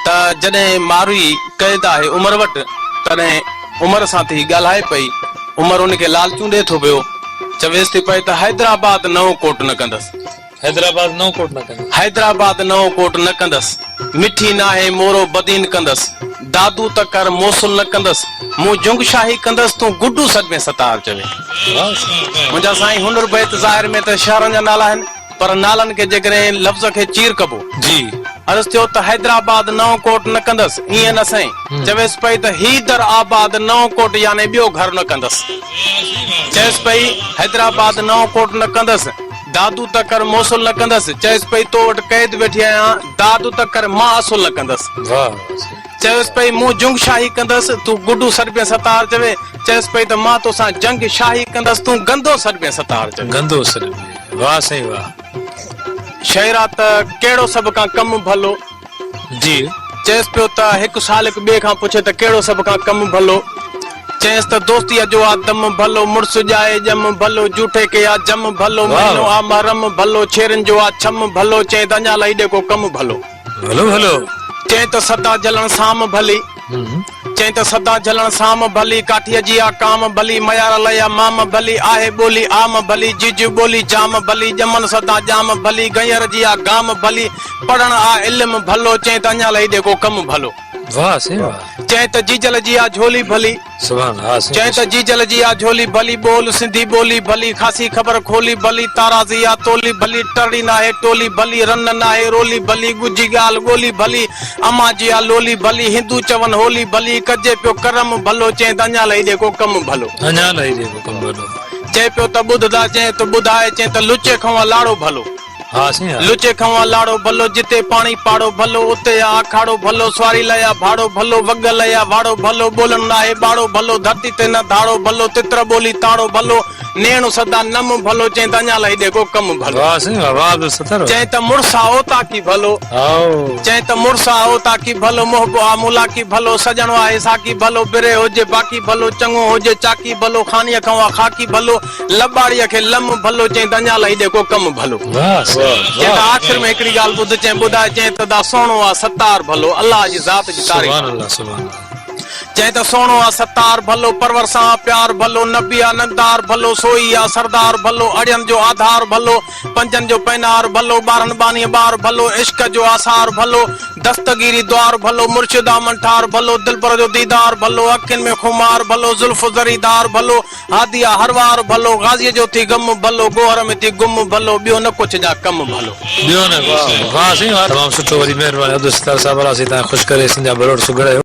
ته جڏهن ماروي قيد آهي عمر وٽ، تڏهن عمر سان ٿي ڳالهائي پئي. عمر ان کي لالچون ڏئي ٿو پيو. چويس ٿي پئي ته حيدرآباد نئون ڪوٽ نه ڪندس. حيدرآباد نئون ڪوٽ نه ڪندس. حيدرآباد نئون ڪوٽ نه ڪندس. مٺي ناهي مورو بدين ڪندس. دادو ته ڪر موصل نه ڪندس. مون جنگ شاهي ڪندس تون گڊو سڏبين ستار چوي. منهنجا سائين هنر بيت ظاهر ۾ ته شهرن جا نالا آهن. پر نالن کي جيڪڏهن لفظ کي چير ڪبو. جي. عرض ٿيو ته حيدرآباد نئون ڪوٽ نه ڪندس، ائين نه سائين. چويس پئي ته حيدر آباد نئون ڪوٽ يعني ٻيو گهر نه ڪندس. چيس پئي حيدرآباد نئون ڪوٽ نه ڪندس، دادو ته ڪر موصل نه ڪندس. چيس پئي تو وٽ قيد ويٺي آهيان، داد ته ڪر مان اصل نه ڪندس. چيس پئي مون جنگ شاهي ڪندس، تون گڊو سڏبين ستار چوي. چيس پئي ته مان توسان جنگ شاهي ڪندس، تون گندو سڏبين ستار چوي. گندو سڏبين. واه سائين واه. شعرا ته ڪهڙو سڀ کان ڪم ڀلو. جي. چيس پيو ته هڪ سالڪ ٻئي کان پڇي ته ڪهڙو سڀ کان ڪم ڀلو. چيس ته دوستيء جو آ دم ڀلو، مڙس ڄائي ڄم ڀلو، جوٺي کي آ جم ڀلو، مهينو آ محرم ڀلو، ڇيرن جو آ ڇم ڀلو، چئين ته اڃا لئي ڏي ڪو ڪم ڀلو. ڀلو ڀلو. چئين ته سدا جلڻ سام ڀلي. چئين ته سدا جلڻ سام ڀلي، ڪاٺيء جي آ ڪام ڀلي، ميار لئي آ مام ڀلي، آهي ٻولي عام ڀلي، جيجي ٻولي جام ڀلي، ڄمن سدا ڄام ڀلي، گنير جي آ گام ڀلي، پڙهڻ آ علم ڀلو، چئين ته اڃا لئي ڏي ڪو ڪم ڀلو. واه سائين واه. چئين ته جيجل جي آ جهولي ڀلي. سبحان الله سائين. چئين ته جيجل جي آ جهولي ڀلي، ٻول سنڌي ٻولي ڀلي، خاصي خبر کولي ڀلي، تارازي آ تولي ڀلي، ٽرڙي ناهي ٽولي ڀلي، رن ناهي رولي ڀلي، ڳجهي ڳالهه ڳولي ڀلي، امان جي آ لولي ڀلي، هندو چون هولي ڀلي، ڪجي پيو ڪرم ڀلو، چئين ته اڃا لئي ڏي ڪو ڪم ڀلو. اڃا لئي ڏي ڪو ڪم ڀلو. چئي پيو ته ٻڌ دا چئين ته ٻڌائي، چئين ته لچي کئون لاڙو ڀلو. ها سائين ها. لچي کئون لاڙو ڀلو، جتي پاڻي پاڙو ڀلو، اتي آ آکاڙو ڀلو، سواري لئي آ ڀاڙو ڀلو، وڳ لئي آ واڙو ڀلو، ٻولڻ ناهي ٻاڙو ڀلو، ڌرتي تي نه ڌاڙو ڀلو، تتر ٻولي تاڙو ڀلو، نيڻ سدا نم ڀلو، چئين ته اڃا لئي ڏي ڪو ڪم ڀلو. واه سائين واه واه عبدالستار واه. چئين ته مڙس آ اوطاقي ڀلو. هائو. چئين ته مڙس آ اوطاقي ڀلو، محب آ ملاقي ڀلو، سڄڻ آهي ساقي ڀلو، بري هجي باقي ڀلو، چڱو هجي چاقي ڀلو، خانيء کئون آ خاڪي ڀلو، لٻاڙيء کي لم ڀلو چئين ته اڃا لهي ڏي ڪو ڪم ڀلو. چئين ته آخر ۾ هڪڙي ڳالهه ٻڌ چئين ٻڌاء چئين ته دا سهڻو آ ستار ڀلو الله جي ذات جي تعريف آ. چئين ته سهڻو آ ستار ڀلو پرور سان آ پيار ڀلو نبي آ نندار ڀلو سوئي آ سردار ڀلو اڙين جو آڌار ڀلو پنجن جو پينار ڀلو ٻارهن ٻانهيء ٻار ڀلو عشق جو آثار ڀلو دستگيري دوار ڀلو مرشد آ منٺار ڀلو دلبر جو ديدار ڀلو اکين ۾ خمار ڀلو زلف زريدار ڀلو هادي آ هر وار ڀلو، غازيء جو ٿي غم ڀلو، گوهر ۾ ٿي گم ڀلو، ٻيو نه ڪو ڇڄان ڪم ڀلو. ٻيو نه ڪو ڇڄان. واه سائين واه تمام سٺو وڏي مهرباني عبدالستار صاحب الله سائين توهان کي خوش ڪري سنڌ جا ڀلوڙ سگهڙ آهيو.